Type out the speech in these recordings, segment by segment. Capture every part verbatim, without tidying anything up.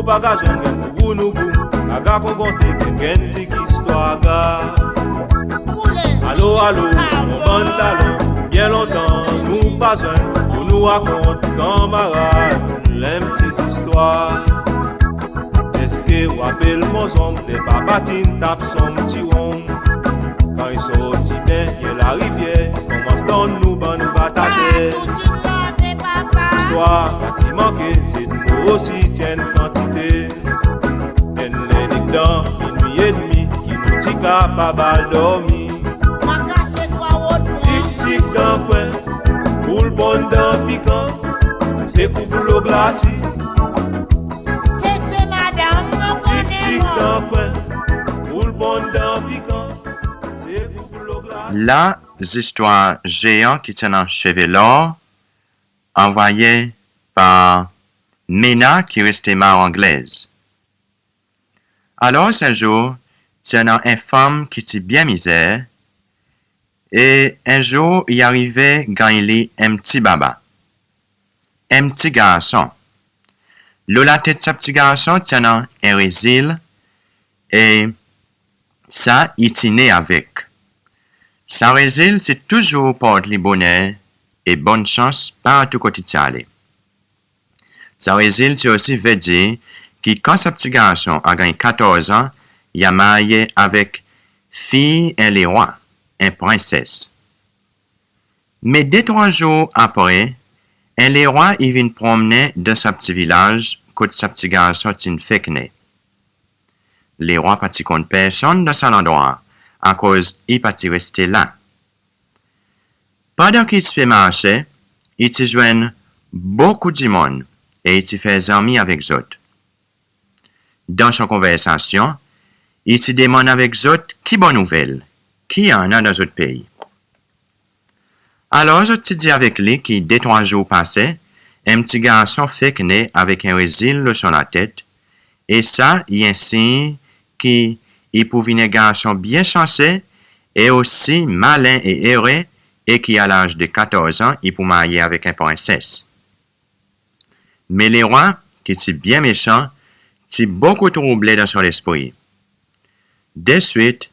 Pa gazon gen pou gou nou gou, aga kongonte gen kenn zik istwar aga. Alo, alo, mon bann dalon, byen lontan nou pa zwenn, pou nou rakont kanmarad, lenm ti zistwar. Eski ou rapel mon zonm, ler papa ti'n tap son ti wonm? Kan i sorti byen, byen larivyer, konmans donn nou bann batate. Zistwar pa ti manke, zedmo osi ti annan kantite. Enn ler nik dan minwi edmi, ki nou ti kapab al dormi. Tik, tik dan kwen, boul ponn dan pikan, se kou dlo glasi. Tik, tik dan kwen, boul ponn dan pikan, se kou dlo glasi. La, zistwar zeyan ki ti annan seve lor, anvoye par Mena ki reste Maranglez. Alors, en zour, ti annan en fanm ki ti byen mizer, e en zour, i arive ganny li en pti baba, en pti garson. Lo latet sa pti garson, ti annan en rezil, e sa, i ti ne avek. Sa rezil ti touzour port li boner e bonn sans partou kot i ti ale. Sa rezil ti osi vedir ki kan sa pti garson a ganny katorz an, i a marye avek fiy en lerwa, en prenses. Me de trwa zour apre, en lerwa i vin promnen dan sa pti vilaz kot sa pti garson ti'n fek ne. Lerwa pa ti konn personn dan sa landrwa, akoz i pa ti reste la. Pandan ki i ti pe marse, i ti zwenn bokou dimoun e i ti fer zanmi avek zot. Dan son konversasyon, i ti demann avek zot ki bon nouvel, ki i annan dan zot pei. Alors, zot ti dir avek li ki de trwa zour pase, en pti garson fek ne avek en rezil lo son latet, e sa i en siny ki i pou vin en garson byen sanse e osi malen e ere, e ki a laz de katorz an, i pou marye avek en prenses. Me lerwa, ki ti byen mesan, ti bokou trouble dan son lespri. Deswit,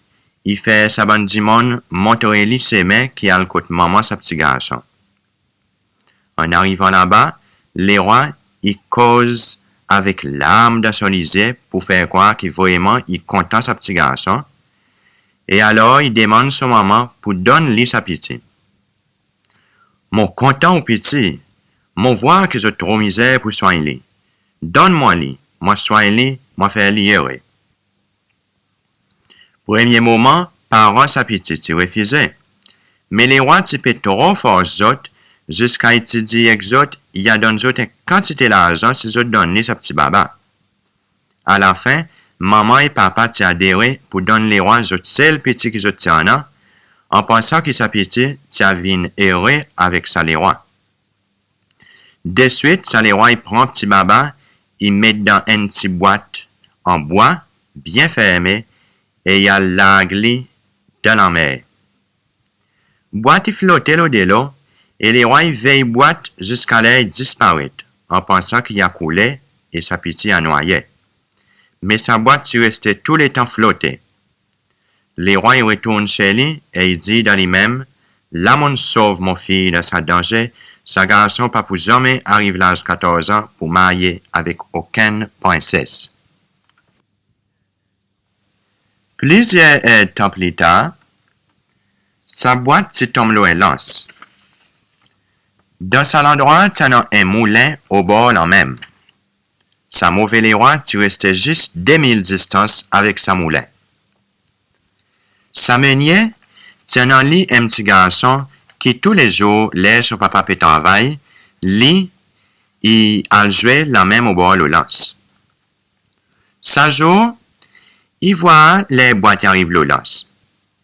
i fer sa bann dimoun montre li semen ki al kot manman sa pti garson. An arivan laba, lerwa i koz avek larm dan son lizye pour fer krwar ki vreman i kontan sa pti garson. E alor, i demann son manman pour donn li sa piti. Mon kontan ou piti, mon vwar ki zot tro mizer pour swany li. Donn mwan li, mon swany li, mon fer li ere. Premye moman, paran sa piti ti refize. Me lerwa ti pe tro fors zot, ziska i ti dir ek zot, i a donn zot en kantite larzan si zot donn li sa pti baba. Alafen, manman e papa ti adere pour donn lerwa zot sel piti ki zot ti annan, an pansan ki sa piti ti a vin ere avek sa lerwa. Deswit, sa lerwa i pran pti baba, i met dan en pti bwat an bwa, byen ferme, e i al larg li dan lanmer. Bwat i flote lo delo, e lerwa i vey bwat ziska ler i disparet, an pansan ki i a koule e sa piti a nwaye. Me sa bwat ti reste touletan flote. Lerwa i retourn se li e i dir dan li menm, la mon'n sov mon fiy dan sa danze, sa garson pa pou zanmen ariv laz katorz an pour marye avek okenn prenses. Plizyer edtan pli tar, sa bwat ti tonm lo en lans. Dan sa landrwa ti annan en moulen obor lanmenm. Sa move lerwa ti reste zis de mil distans avek sa moulen. Sa menye ti annan li en pti garson ki toulezour ler son papa pe travay, li i al zwe lanmenm obor lo lans. Sa zour, i vwar ler bwat i ariv lo lans,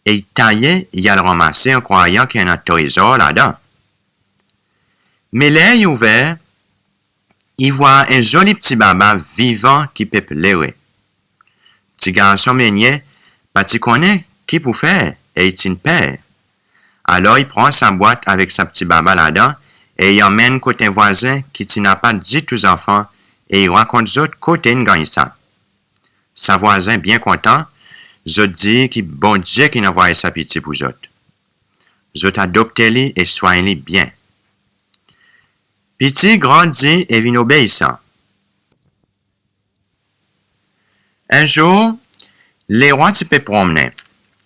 e i taye, i al ranmase an krwayan ki annan trezor ladan. Me ler i ouver, i vwar en zoli pti baba vivan ki pe plere. Pti garson menye pa ti konnen ki pour fer e i ti'n per. Alor i pran sa bwat avek sa pti baba ladan e i anmenn kot en vwazen ki ti napa ditou zanfan e i rakont zot kote in ganny sa. Sa vwazen byen kontan, zot dir ki Bondye ki'n anvoy sa piti pour zot. Zot adopte li e swany li byen. Piti grandi e vin obeisan. En zour, lerwa ti pe promnen.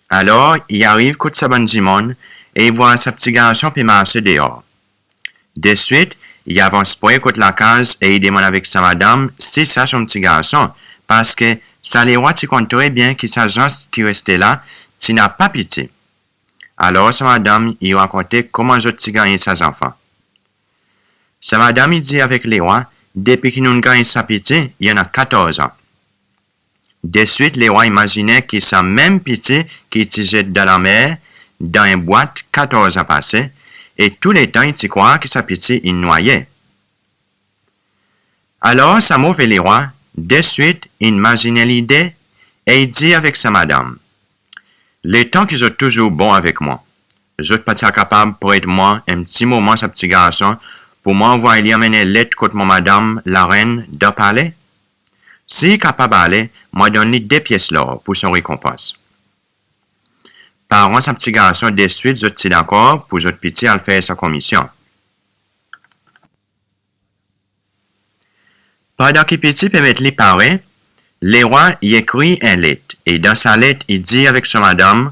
Alor, i ariv kot sa bann dimoun e i vwar sa pti garson pe marse deor. Deswit, i avans pre kot lakaz e i demann avek sa madanm si sa son pti garson, parski sa lerwa ti konn tre byen ki sa zans ki reste la ti napa piti. Alor, sa madanm i rakonte konman zot ti ganny sa zanfan. Sa madanm i dir avek lerwa, depi ki nou'n ganny sa piti, i annan katorz an. Deswit, lerwa i mazinen ki sa menm piti ki i ti zet dan lanmer, dan en bwat katorz an pase, e tou letan i ti krwar ki sa piti in nwaye. Alor, sa move lerwa, deswit, in mazinen lide, e i dir avek sa madanm, letan ki zot touzour bon avek mwan, zot pa ti a kapab pret mwan en pti moman sa pti garson pour mwan anvoy li anmenn en let kot mon madanm larenn dan pale? Si i kapab ale, mon a donn li de pyes lor pour son rekonpans. Paran sa pti garson deswit zot ti dakor pour zot piti al fer sa komisyon. Pandan ki piti pe met li pare, lerwa i ekrir en let, e dan sa let i dir avek son madanm,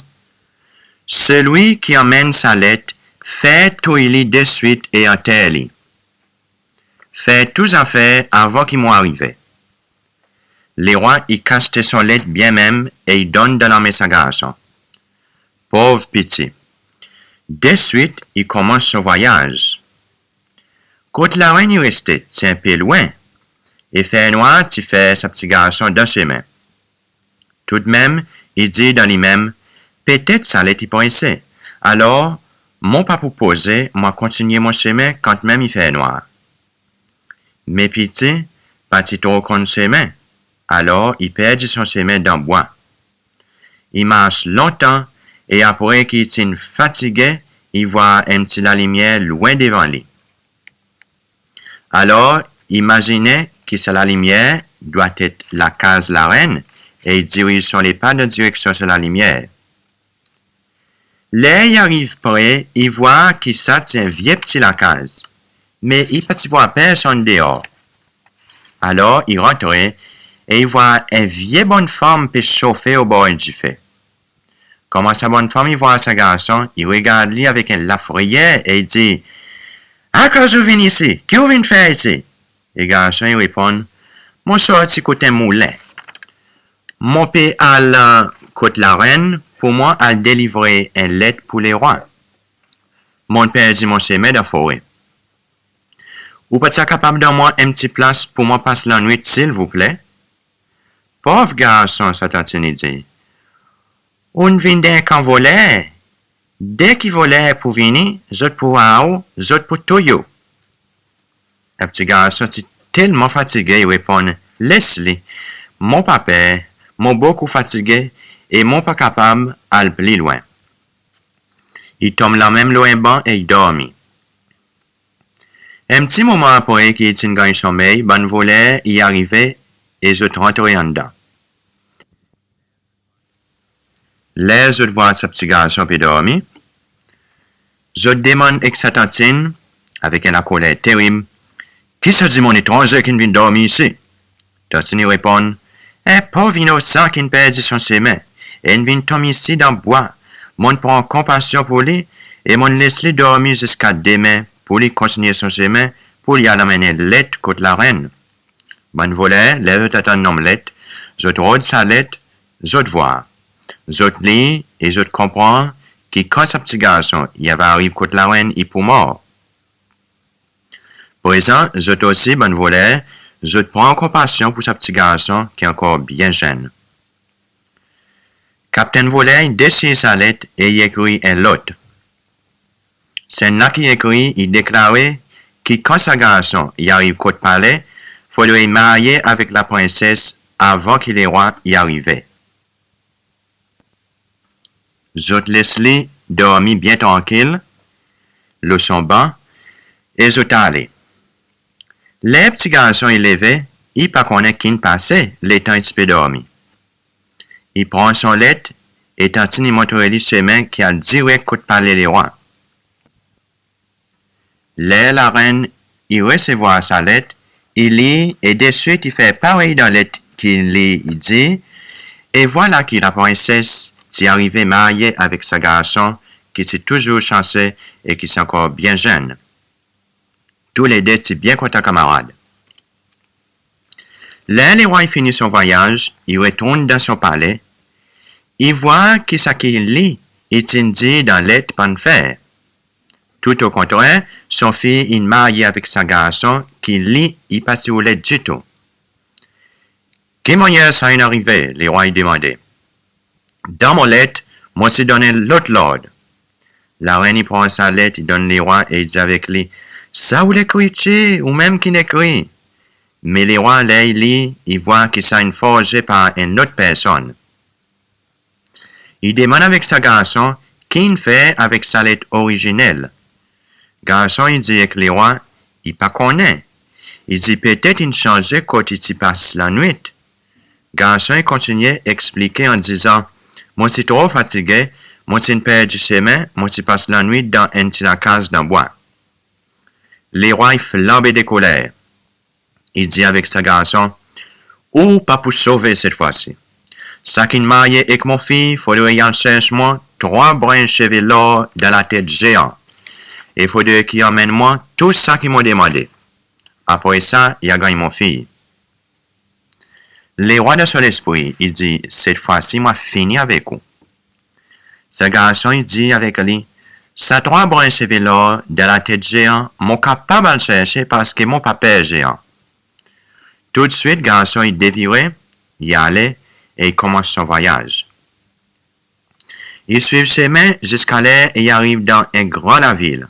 selwi ki anmenn sa let, fer touy li deswit e anter li. Fer tou zafer avan ki mon arive. Lerwa i kaste son let byen menm e i donn dan lanmen sa garson. Pov piti. Deswit, i konmans son vwayaz. Kot larenn i reste ti en pe lwen, e fernwar ti fer sa pti garson dan semen. Toudmenm, i dir dan li menm, petet sa let i prese, alor mon pa pou poze, mon a kontinyen mon semen kantmenm i fernwar. Me piti pa ti tro konn semen, alor i perdi son semen dan bwa. I mars lontan e apre ki i ti'n fatige, i vwar en pti lalimyer lwen devan li. Alor, i mazinen ki sa lalimyer dwatet lakaz larenn e i diriz son lepa dan direksyon sa lalimyer. Ler i ariv pre, i vwar ki sa ti en vye pti lakaz, me i pa ti vwar personn deor. Alor, i rantre e i vwar en vye bonnfanm pe sofe obor en dife. Konman sa bonnfanm i vwar sa garson, i regard li avek en lafreyer e i dir, "Akoz ou vin isi? Ki ou vin fer isi?" E garson i reponn, "Mon sorti kot en moulen. Mon pe al kot larenn pour mwan al delivre en let pour lerwa. Mon'n perdi mon semen dan fore. Ou pa ti a kapab donn mwan en pti plas pour mwan pas lannwit, silvouple?" "Pov garson," sa tantin i dir, "ou'n vin dan en kan voler. Deki voler pou vini, zot pou vwar ou, zot pou touy ou." Sa pti garson ti telman fatige, i reponn, "Les li, mon pa per, mon bokou fatige e mon pa kapab al pli lwen." I tonm lanmenm lo en ban e i dormi. En pti moman apre ki i ti'n ganny sonmey, bann voler i arive e zot rantre anndan. Ler zot vwar sa pti garson pe dormi, zot demann ek sa tantin avek en lakoler terib, "Ki sa dimoun etranze ki'n vin dormi isi?" Tantin i reponn, "En pov inosan ki'n perdi son semen, e in vin tonm isi dan bwa. Mon'n pran konpasyon pour li, e mon'n les li dormi ziska demen pour li kontinyen son semen, pour li al anmenn en let kot larenn." Bann voler, ler zot antann nonm let, zot rod sa let, zot vwar. Zot lir e zot konpran ki kan sa pti garson i ava ariv kot larenn, i pou mor. Prezan, zot osi, bann voler, zot pran konpasyon pour sa pti garson ki ankor byen zenn. Kaptenn voler i desir sa let e i ekrir en lot. Sa enn la ki ekrir, i deklare ki kan sa garson i ariv kot pale, fodre i marye avek laprensès avan ki lerwa i arive. Zot les li dormi byen trankil lo son ban e zot ale. Ler pti garson i leve, i pa konnen ki'n pase letan i ti pe dormi. I pran son let e Tantin i montre li semen ki al direk kot paley lerwa. Ler larenn i resevwar sa let, i lir e deswit i fer parey dan let ki li i dir, e vwala ki laprenses ti arive marye avek sa garson ki ti touzour sanse e ki ti ankor byen zenn. Toulede ti byen kontan kanmarad. Ler lerwa i fini son vwayaz, i retourn dan son paley, i vwar ki sa ki li i ti'n dir dan let pa'n fer. Tou o kontrer, son fiy in marye avek sa garson ki li i pa ti oule ditou. Ki mannyer sa in arive? Lerwa i demande. Dan mon let, mon ti donn en lot lord. Larenn i pran sa let, i donn lerwa e i dir avek li, sa ou lekriti, ou menm ki'n ekri. Me lerwa ler i lir, i vwar ki sa in forze par en lot personn. I demann avek sa garson ki'n fer avek sa let orizinel. Garson i dir ek lerwa i pa konnen. I dir petet in sanze kot i ti pas lanwit. Garson i kontinyen eksplike an dizan, mon ti tro fatige, mon ti'n perdi semen, mon ti pas lanwit dan en pti lakaz dan bwa. Lerwa i flanbe de koler. I dir avek sa garson, ou pa pou sove set fwa si. Sa ki'n marye ek mon fiy fodre i al sers mwan trwa bren seve lor dan latet zean. E fodre ki anmenn mwan tou sa ki mon demande. Apre sa, i a ganny mon fiy. Lerwa dan son lespri i dir, set fwa si mon a fini avek ou. Sa garson i dir avek li, sa trwa bren seve lor dan latet zean, mon kapab al serse parski mon pa per zean. Toudswit garson i devire, i ale e i konmans son vwayaz. I swiv semen ziska ler i ariv dan en gran lavil.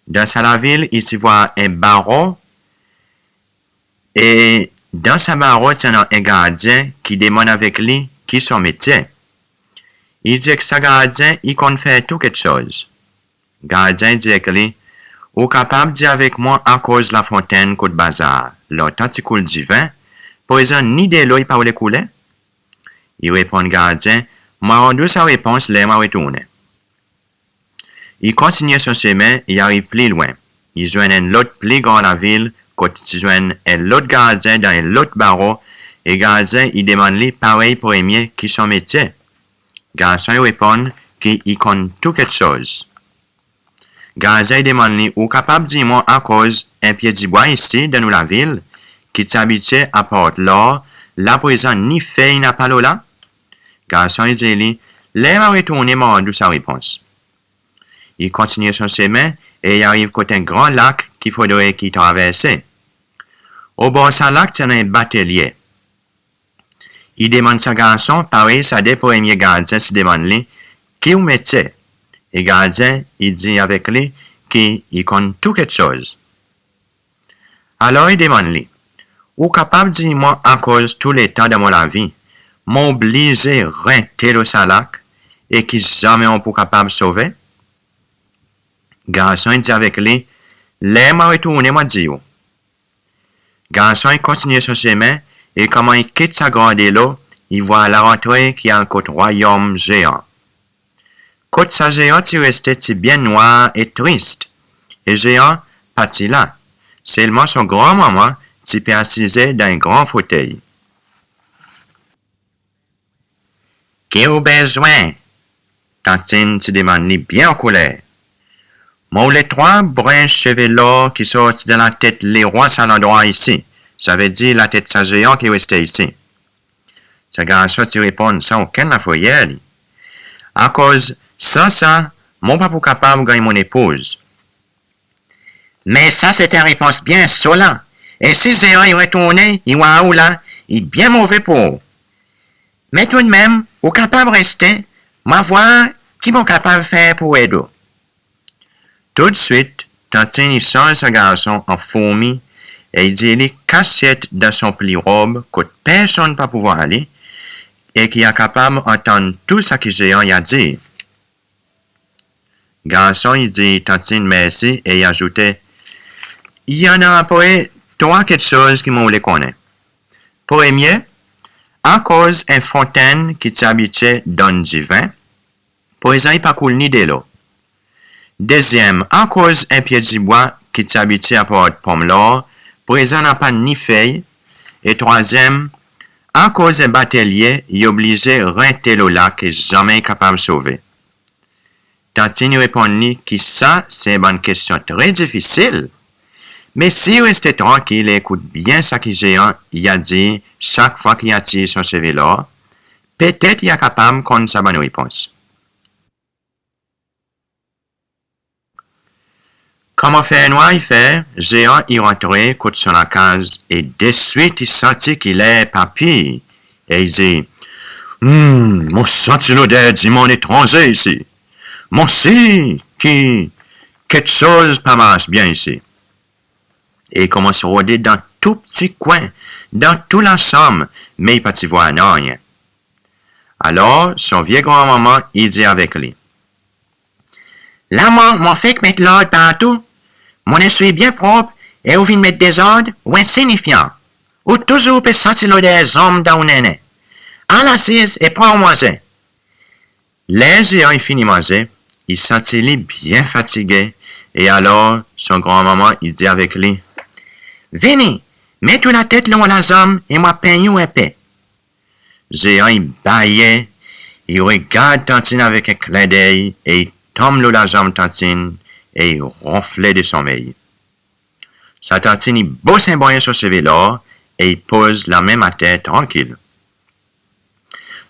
Dan sa lavil i ti vwar en baro, e dan sa baro ti annan en gardyen ki demann avek li ki son metye. I dir ek sa gardyen i konn fer tou keksoz. Gardyen i dir ek li, ou kapab dir avek mwan akoz lafontenn kot bazar lontan ti koul diven, prezan ni delo i pa oule koule? I reponn gardyen, mon a rann ou sa repons ler mon a retournen. I kontinyen son semen, i ariv pli lwen. I zwenn en lot pli gran lavil kot ti zwenn en lot gardyen dan en lot baro, e gardyen i demann li parey premye ki son metye. Garson i reponn ki i konn tou keksoz. Gardyen i demann li, ou kapab dir mwan akoz en pye dibwa isi dan nou lavil ki ti abitye aport lor, la prezan ni fey napa lo la? Garson i dir li, ler mon a retournen mon a rann ou sa repons. I kontinyen son semen e i ariv kot en gran lak ki fodre ki i traverse. Obor sa lak ti annan en batelye. I demann sa garson parey sa de premye gardyen ti demann li, ki ou metye? E gardyen i dir avek li ki i konn tou keksoz. Alor i demann li, ou kapab dir mwan akoz tou letan dan mon lavi mon oblize rente lo sa lak e ki zanmen ou pou kapab sove? Garson i dir avek li, ler mon a retournen mon a dir ou. Garson i kontinyen son semen e konman i kit sa gran delo, i vwar larantre ki al kot rwayom zean. Kot sa zean ti reste ti byen nwar e tris, e zean pa ti la. Selman son granmanman ti pe asize dan en gran fotey. Ki ou bezwen? Tantin ti demann li byen ankoler. Mon oule trwa bren seve lor ki sorti dan latet lerwa sa landrwa isi, savedir latet sa zean ki reste isi. Sa garson ti reponn san okenn lafreyer li, akoz san sa mon pa pou kapab ganny mon epouz. Me sa se ti en repons byen ensolan, e si zean i retournen i war ou la, i byen move pour ou. Me toudmenm ou kapab reste, mon a vwar ki mon kapab fer pour ed ou. Toudswit Tantin i sanz sa garson an fourmi e i dir li kasyet dan son pli rob kot personn pa pou vwar li, e ki i a kapab antann tou sa ki zean i a dir. Garson i dir Tantin mersi e i azoute, i annan apre trwa keksoz ki mon oule konnen. Premye, akoz en fontenn ki ti abitye donn diven, prezan i pa koul ni delo. Dezyenm, akoz en pye dibwa ki ti abitye aport ponmlor, prezan napa ni fey. E trwazyenm, akoz en batelye i oblize reste lo la ki zanmen i kapab sove. Tantin i reponn li ki sa se bann kestyon tre difisil, me si i reste trankil e ekout byen sa ki Zean i a dir sak fwa ki i a tir son seve lor, petet i a kapab konn sa bann repons. Konman fernwar i fer, Zean i rantre kot son lakaz e deswit i santi ki ler pa pir e i dir, "Hmm, mon santi loder dimoun etranze isi. Mon sir ki keksoz pa mars byen isi." E i konmans rode dan tou pti kwen, dan tou lasanm, me i pa ti vwar nanryen. Alor, son vye granmanman i dir avek li, "La mon, mon fek met lord partou. Mon eswiy byen prop e ou vin met dezord, ou ensinifyan. Ou touzour pe santi loder zonm dan ou nennen. Al asiz e pran ou manze." Ler Zean i fini manze, i santi li byen fatige e alor son granmanman i dir avek li, "Vini, met ou latet lo mon lazanm e mon a penny ou en pe." Zean i baye, i regard Tantin avek en klendey e i tonm lo lazanm Tantin e i ronfle de sonmey. Sa Tantin i bous en bren son seve lor e i poz lamen ater trankil.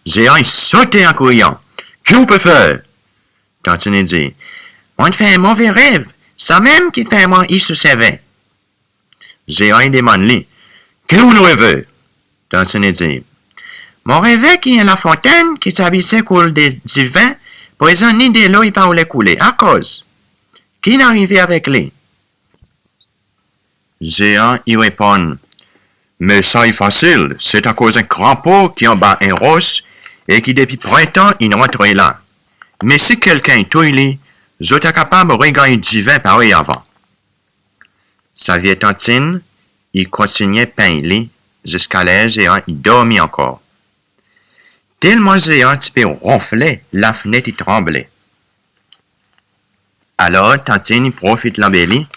Zean i sote an kriyan, "Ki ou pe fer?" Tantin i dir, "Mon'n fer en move rev, sa menm ki fer mwan i sou seve." Zean i demann li, "Ki ou'n reve?" Tantin i dir, "Mon reve ki en lafontenn ki ti abitye koul de diven, prezan ni delo i pa oule koule. Akoz? Ki'n arive avek li?" Zean i reponn, "Me sa i fasil, se akoz en krapo ki anba en ros e ki depi prentan in rantre la. Me si kelkenn i touy li, zot a kapab reganny diven parey avan." Sa vye Tantin i kontinyen penny li ziska ler Zean i dormi ankor. Telman Zean ti pe ronfle, lafnet i tranble. Alor Tantin i profit lanbeli,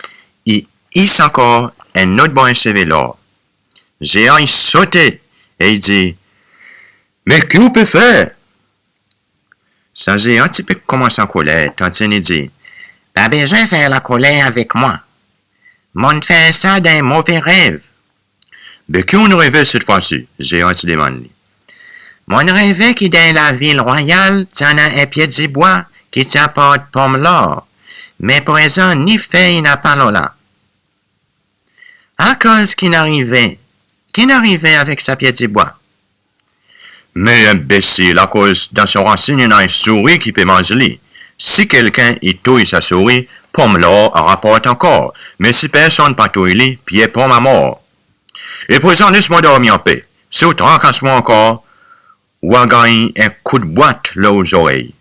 i is ankor en lot bren seve lor. Zean i sote e i dir, "Me ki ou pe fer?" Sa Zean ti pe konmans ankoler, Tantin i dir, "Pa bezwen fer lakoler avek mwan. Mon'n fer sa dan en move rev." "Be ki ou'n reve set fwa si?" Zean ti demann li. "Mon'n reve ki dan lavil rwayal ti annan en pye dibwa ki ti aport ponm lor, me prezan ni fey napa lo la." "Akoz ki'n arive, ki'n arive avek sa pye dibwa?" "Me enbesil, akoz dan son rasin i annan en souri ki pe manz li. Si kelkenn i touy sa souri, ponm lor a raport ankor, me si personn pa touy li, pye ponm a mor. E prezan les mwan dormi anpe. Si ou trakas mwan ankor, ou a ganny en kout bwat lo ou zorey."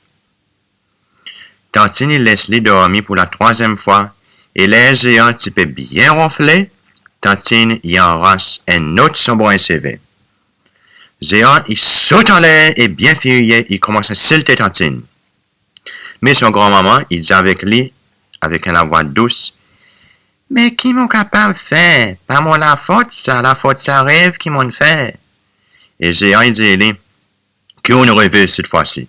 Tantin i les li dormi pour latrwazyenm fwa, e ler Zean ti pe byen ronfle, Tantin i anras en lot son bren seve. Zean i sot anler e byen firye i konmans ensilte Tantin. Me son granmanman i dir avek li avek en lavwa dous, "Me ki mon kapab fer? Pa mon lafot sa, lafot sa rev ki mon'n fer." E Zean i dir li, "Ki ou'n reve set fwa si?"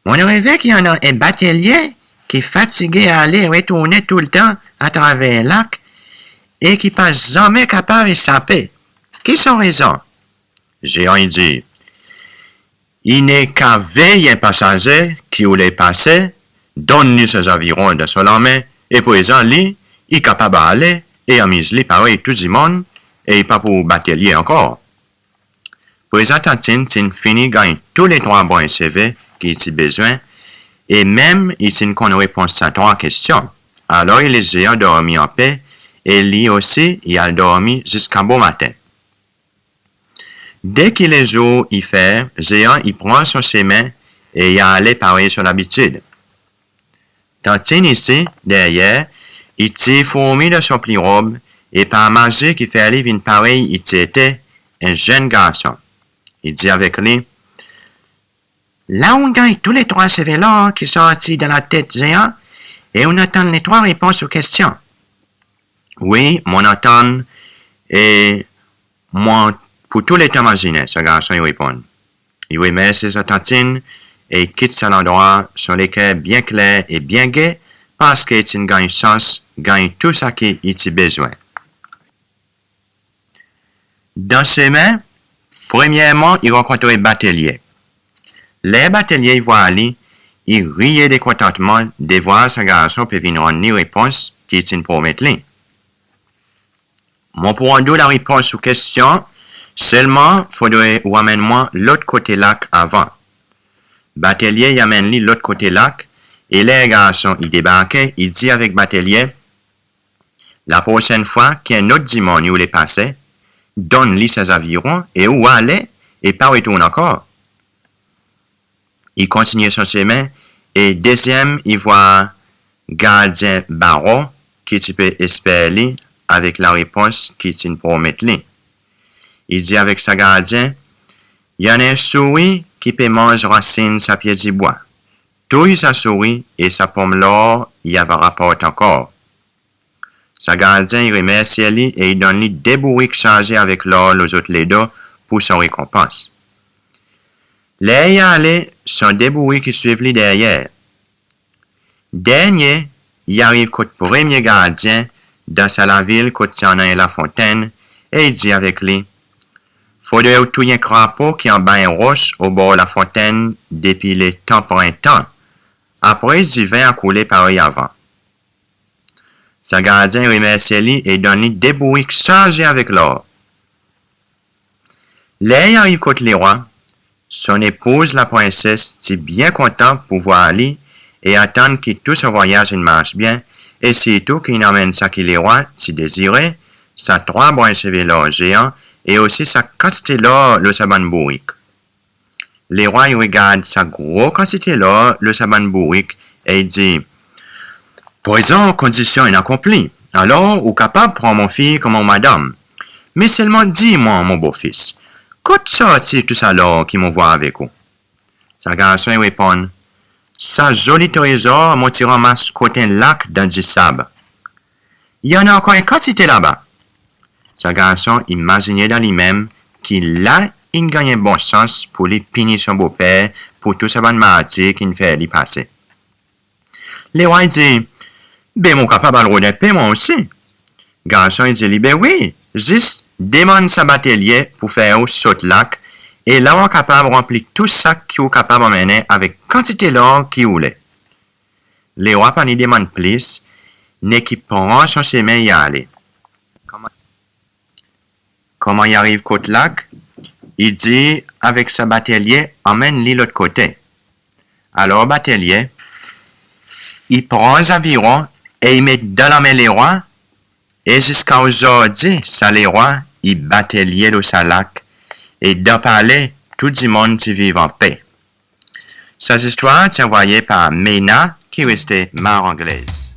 "Mon'n reve ki annan en batelye ki fatige ale retournen toultan atraver lak e ki pa zanmen kapab esape. Ki son rezon?" Zean i dir, "I neka vey en pasaze ki oule pase, donn li sa zaviron dan son lanmen, e prezan li i kapab ale e anmiz li parey tou dimoun, e i pa pour batelye ankor." Prezan Tantin ti'n fini ganny tou le trwa bren seve ki i ti bezwen, e menm i ti'n konn repons sa trwa kestyon. Alor i les Zean dormi anpe, e li osi i al dormi ziska bomaten. Deki lezour i fer, Zean i pran son semen e i ale parey son labitid. Tantin isi, deryer, i tir fourmi dan son pli rob, e par mazi ki fer li vin parey i ti ete, en zenn garson. I dir avek li, la ou'n ganny tou le trwa seve lor ki sorti dan latet zean, e ou'n antann le trwa repons ou kestyon. Wi, mon'n antann, e mon pou tou letan mazinen, sa garson i reponn. I remersye sa tantin e i kit sa landrwa, son leker byen kler e byen ge, parski i ti'n ganny sans ganny tou sa ki i ti bezwen. Dan semen, premyerman, i rankontre Batelye. Ler Batelye i vwar li, i riye de kontantman de vwar sa garson pe vin rann li repons ki i ti'n promet li. Mon pou rann ou larepons ou kestyon, selman fodre ou anmenn mwan lot kote lak avan. Batelye i anmenn li lot kote lak, e ler garson i debarke, i dir avek Batelye, la prosenn fwa ki en lot dimoun i oule pase, donn li sa zaviron e ou ale e pa retourn ankor. I kontinyen son semen e dezyenm i vwar gardyen baro ki ti pe esper li avek larepons ki ti'n promet li. I dir avek sa gardyen, i annan en souri ki pe manz rasin sa pye dibwa. Touy sa souri e sa ponm lor i ava raport ankor. Sa gardyen i remersye li e i donn li de bourik sarze avek lor lo zot ledo pour son rekonpans. Ler i ale, son de bourik i swiv li deryer. Dernyen, i ariv kot premye gardyen dan sa lavil kot ti annan en lafontenn e i dir avek li, fodre ou touy en krapo ki anba en ros obor lafontenn depi letan prentan. Apre, diven a koule parey avan. Sa gardyen i remersye li e i donn li de bourik sarze avek lor. Ler i ariv kot lerwa, son epouz laprenses ti byen kontan pour vwar li e antann ki tou son vwayaz in mars byen, e sirtou ki in anmenn sa ki lerwa ti dezire, sa trwa bren seve lor zean, e osi sa kantite lor lo sa bann bourik. Lerwa i regard sa gro kantite lor lo sa bann bourik e i dir, prezan kondisyon in akonpli, alor ou kapab pran mon fiy konman ou madanm. Me selman dir mwan, mon bofis, kot sorti tou sa lor ki mon vwar avek ou? Sa garson i reponn, sa zoli trezor mon ti ranmas kot en lak dan disab. I annan ankor en kantite laba. Sa garson i mazinen dan limenm ki la in ganny en bon sans pour li pini son boper pour tou sa bann martir ki'n fer li pase. Lerwa i dir, be mon kapab al rod en pe mwan osi. Garson i dir li, be wi, zis demann sa batelye pour fer ou sot lak, e la ou a kapab ranpli tou sak ki ou kapab anmennen avek kantite lor ki ou le. Lerwa pa ni demann plis, nek i pran son semen i ale. Konman i ariv kot lak, i dir avek sa batelye anmenn li lot kote. Alor batelye i pran zaviron e i met dan lanmen lerwa, e ziska ozordi sa lerwa i batelye lo sa lak, e dan pale tou dimoun ti viv anpe. Sa zistwar ti anvoye par Mena ki reste Maranglez.